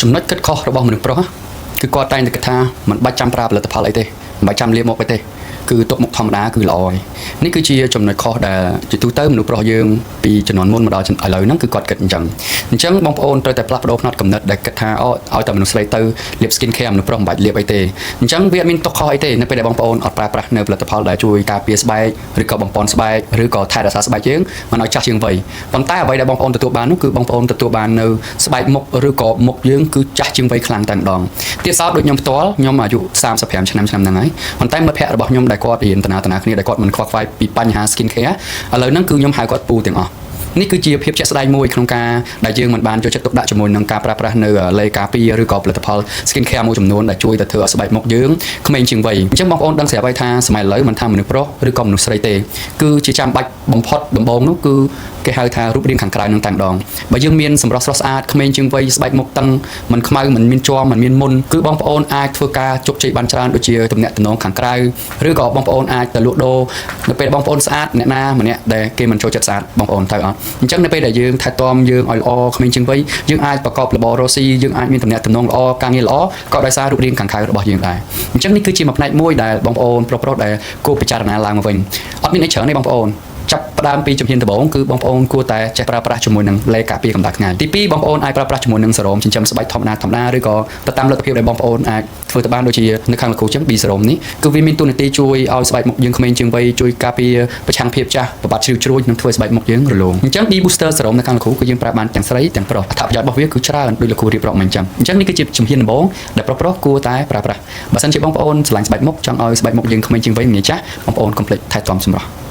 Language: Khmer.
ចំណុចគិតខុសរបស់មនុស្សប្រុសគឺគាត់តែងតែគិតថាមិនបាច់ចាំប្រើផលិតផលអីទេមិនបាច់ចាំលាបមុខអីទេគឺទុកមុខធម្មតាគឺល្អហើយនេះគឺជាចំណុចខុសដែលជាទូទៅមនុស្សប្រុសយើងពីជំនាន់មុនមកដល់ឥឡូវហ្នឹងគឺគាត់គិតអញ្ចឹងអញ្ចឹងបងប្អូនត្រូវតែផ្លាស់ប្ដូរផ្នត់គំនិតដែលគិតថាអូឲ្យតែមនុស្សស្រីទៅលាប skin care មនុស្សប្រុសមិនបាច់លាបអីទេអញ្ចឹងវាអត់មានទុកខុសអីទេនៅពេលដែលបងប្អូនអត់ប្រើប្រាស់នៅផលិតផលដែលជួយការពារស្បែកឬក៏បំពន់ស្បែកឬក៏ថែរក្សាស្បែកយើងមិនឲ្យចាស់ជាងវ័យប៉ុន្តែអ្វីដែលបងប្អូនទទួលបាននោះគឺបងប្អូនទទួលបាននៅស្បែកមុខឬក៏មុខយើងគឺចាស់ជាងវ័យខ្លាំងតែម្ដងទៀតសោតដូចខ្ញុំផ្ទាល់ខ្ញុំអាយុ35ឆ្នាំឆ្នាំហ្នឹងហើយប៉ុន្តែមិត្តភ័ក្តិរបស់ខ្ញុំដែលគាត់រៀនតាណាតាណាគ្នាដែលគាត់មិនខ្វល់ខ្វាយពីបញ្ហា skin care ឥឡូវហ្នឹងគឺខ្ញុំហៅគាត់ពូទាំងអស់នេះគឺជាភាពជាក់ស្ដែងមួយក្នុងការដែលយើងមិនបានយកចិត្តទុកដាក់ជាមួយនឹងការប្រើប្រាស់នៅលេការពារឬក៏ផលិតផល skin care មួយចំនួនដែលជួយទៅធ្វើឲ្យស្បែកមុខយើងក្មេងជាងវ័យអញ្ចឹងបងប្អូនដឹងស្រាប់ហើយថាសម័យឥឡូវមិនថាមនុស្សប្រុសឬក៏មនុស្សស្រីទេគឺជាចាំបាច់បំផុតដំបូងនោះគឺគេហៅថារូបរាងខាងក្រៅនឹងតែម្ដងបើយើងមានសម្រស់ស្រស់ស្អាតក្មេងជាងវ័យស្បែកមុខតឹងមិនខ្មៅមិនមានជាំមិនមានមុនគឺបងប្អូនអាចធ្វើការជោគជ័យបានច្រើនដូចជាទំនាក់ទំនងខាងក្រៅឬក៏បងប្អូនអាចទៅលក់ដូរនៅពេលបងប្អូនស្អាតអ្នកណាម្នាក់ដែលគេមិនចូលចិត្តស្អាតបងប្អូនត្រូវអត់អញ្ចឹងនៅពេលដែលយើងថែទាំយើងឲ្យល្អក្មេងជាងវ័យយើងអាចប្រកបរបររកស៊ីយើងអាចមានទំនាក់ទំនងល្អការងារល្អក៏ដោយសាររូបរាងខាងក្រៅរបស់យើងដែរអញ្ចឹងនេះគឺជាមួយផ្នែកមួយដែលបងប្អូនប្រុសៗដែលគួរពិចារណាឡើងមកវិញអត់មានអីច្រើនទេបងប្អូនចាប់ផ្ដើមពីជំហានដំបូងគឺបងប្អូនគួរតែចេះប្រើប្រាស់ជាមួយនឹងលេការពារកម្ដៅថ្ងៃទី2បងប្អូនអាចប្រើប្រាស់ជាមួយនឹងសេរ៉ូមចិញ្ចឹមស្បែកធម្មតាធម្មតាឬក៏ទៅតាមលទ្ធភាពដែលបងប្អូនអាចធ្វើទៅបានដូចជានៅខាងលោកគ្រូចឹង B សេរ៉ូមនេះគឺវាមានតួនាទីជួយឲ្យស្បែកមុខយើងក្មេងជាងវ័យជួយការពារប្រឆាំងភាពចាស់បំបត្តិជ្រីវជ្រួញនិងធ្វើឲ្យស្បែកមុខយើងរលោងអញ្ចឹង B booster សេរ៉ូមនៅខាងលោកគ្រូគឺយើងប្រើបានទាំងស្រីទាំងប្រុសអត្ថប្រយោជន៍របស់វាគឺច្រើនដូចលោកគ្រូរៀបរាប់មកអញ្ចឹងអញ្ចឹងនេះគឺជាជំហានដំបូងដែលប្រុសៗគួរតែប្រើប្រាស់បើសិនជាបងប្អូនស្រឡាញ់ស្បែកមុខចង់ឲ្យស្បែកមុខយើងក្មេងជាងវ័យងាយចាស់បងប្អូនកុំភ្លេចថែទាំសម្រស់។